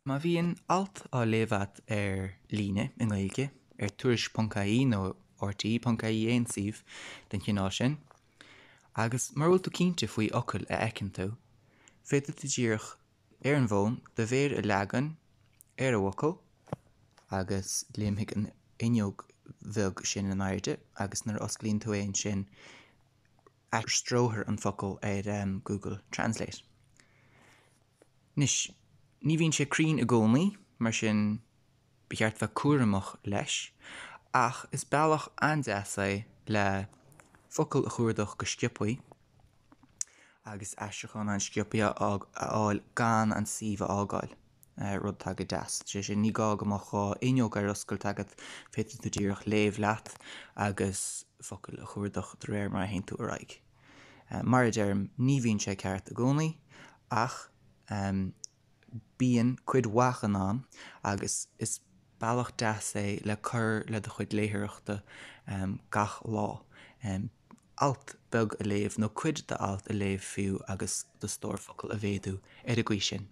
Má bhíonn alt á léamh agat ar líne i nGaeilge, ar tuairisc.ie nó rte.ie, aon suíomh den chineál sin, agus mura bhfuil tú cinnte faoi fhocal a fheiceann tú, féadfaidh tú díreach, ar an bhfón, do mhéar a leagan ar an bhfocal agus léimfidh an fhuinneog bheag sin in airde agus nuair a osclaíonn tú é ansin, aistreofar an focal ar Google Translate. Anois, ní bhíonn sé cruinn i gcónaí, mar sin ba cheart bheith cúramach leis, ach is bealach an-deas é le focal a chuardach go sciobthaí agus aistriúchán an-sciobthaí a fháil gan an suíomh a fhágáil, rud atá go deas. Sé sin, ní gá go mbeadh dhá fhuinneog ar oscailt agat, féadfaidh tú díreach léamh leat agus focail a chuardach de réir mar a théann tú ar aghaidh. Mar a deirim, ní bhíonn sé ceart i gcónaí, ach bíonn cuid mhaith den am agus is bealach deas é le cur le do chuid léitheoireachta gach lá. Alt beag a léamh nó cuid d'alt a léamh fiú agus do stór focal a mhéadú ar an gcaoi sin.